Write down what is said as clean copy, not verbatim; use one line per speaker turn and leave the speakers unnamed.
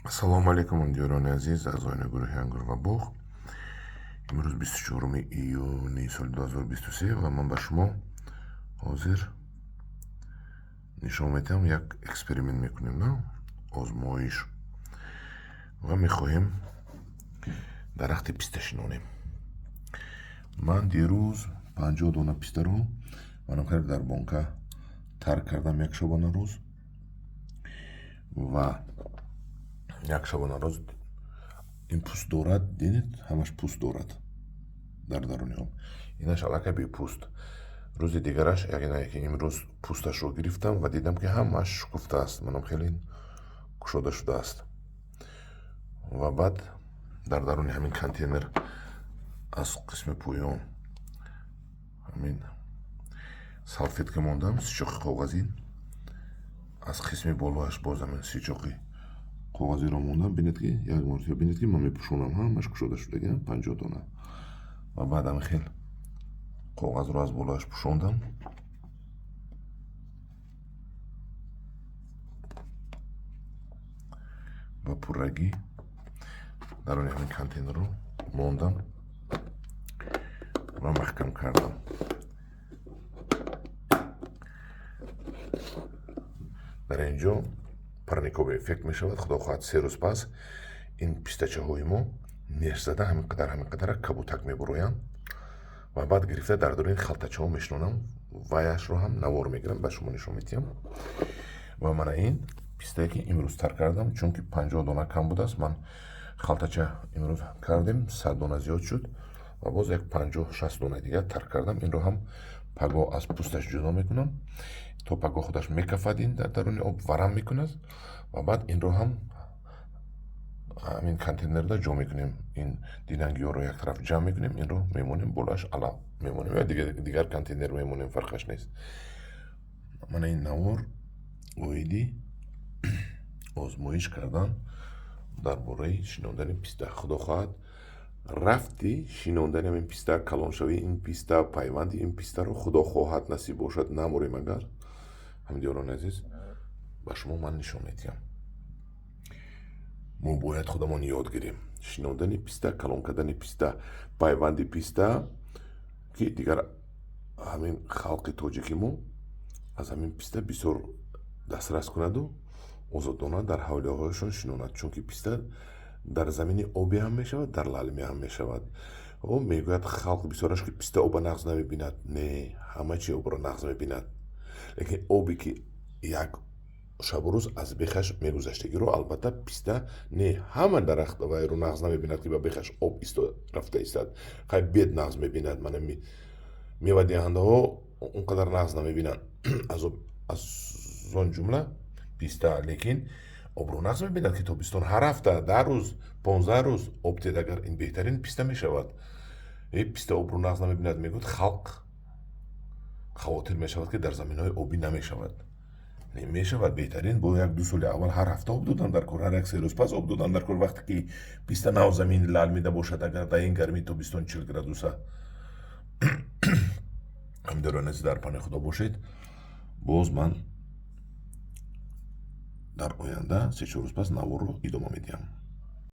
Ассалому алайкум, диёрони азиз, аъзоёни гурӯҳи Ангур ва боғ. Имрӯз 24 июни соли 2023 ва ман ба шумо ҳозир нишон медиҳам, як эксперимент мекунем, на озмоиш, ва мехоҳем дарахти писта шинонем. Ман дирӯз 50 дона пистаро манам кард дар бонка тар кардам як шабонарӯз ва як шабонарӯз ин пӯст дорад, дидед, ҳамаш пӯст дорад дар даруни он. Инаш аллакай бепӯст. Рӯзи дигараш, яъне ки имрӯз, пӯсташро гирифтам ва дидам, ки ҳамааш шукуфтааст, манам хеле кушода шудааст. Ва баъд дар даруни ҳамин контейнер аз қисми поён ҳамин салфетка мондам, сичоқи коғазин, аз қисми болоаш боз ҳамин сичоқи коғазиро мондам. Бинед, ки як маротиба бинед, ки ман мепӯшонам, ҳамаш кушода шудагӣ, 50 дона. Ва баъд ҳамин хел коғазро аз болояш пӯшондам ва пуррагӣ даруни ҳамин контейнерро мондам ва маҳкам кардам. Дар ин ҷо парниковый эффект мешавад. Худо хоҳад, 3 рӯз пас ин пистачаҳои мо неш зада ҳамин қадар, ҳамин қадара кабутак мебуроянд ва баъд гирифта дар даруни халтачаҳо мешинонам. Ваяшро ҳам навор мегирам, ба шумо нишон медиҳам. Ва мана ин пистае, ки имрӯз тар кардам, чунки 50 дона кам будааст, ман халтача имрӯз кардем, 100 дона зиёд шуд ва боз як 50-60 дона дигар тар кардам. Инро ҳам пагоҳ аз пӯсташ ҷудо мекунам. То пагоҳ худаш мекафад, ин дар даруни об варам мекунад ва баъд инро ҳам ҳамин контейнерда ҷо мекунем. Ин динангиҳоро як тараф ҷамъ мекунем, инро мемонем, болоаш алаф мемонем ё дигар контейнер мемонем, фарқаш нест. Мана ин навор оиди озмоиш кардан дар бораи шинондани писта. Худо хоҳад, рафти шинондани ҳамин писта, калоншавии ин писта, пайванди ин пистаро, худо хоҳад, насиб бошад, намурем агар, ҳамдиёрони азиз, ба шумо ман нишон медиҳам. Мо бояд худамон ёд гирем шинондани писта, калон кардани писта, пайванди писта, ки дигар ҳамин халқи тоҷики мо аз ҳамин писта бисёр дастрас кунаду озодона дар ҳавлиҳояшон шинонад, чунки писта дар замини обӣ ҳам мешавад, дар лалмӣ ҳам мешавад. О, мегӯяд халқ бисёраш, ки писта оба нағз намебинад. Не, ҳама чи обро нағз мебинад, лекин обе ки як шабу рӯз аз бехаш мегузаштагиро, албатта, писта не, ҳама дарахт вайро нағз намебинад, ки ба бехаш об рафта истад. Хай, бед нағз мебинад, мана мевадиҳандаҳо он қадар нағз намебинанд, аз он ҷумла писта, лекин обро нағз мебинад, ки тобистон ҳар ҳафта, 10 рӯз, 15 рӯз об тед агар, ин беҳтарин писта мешавад. Писта обро нағз намебинад, мегӯяд халқ, хавотир мешавад, ки дар заминҳои обӣ намешавад. Мешавад беҳтарин. Бо як ду соли аввал ҳар ҳафта об додан дар кор, ҳар як 3 рӯз пас об додан дар кор, вақте ки писта нав замини лалмида бошад агар, дар ин гармии тобистон 40 градуса. Ҳамдиёрони азиз, дар паноҳи худо бошед. Боз ман дар оянда 3-4 рӯз пас наворро идома медиҳам.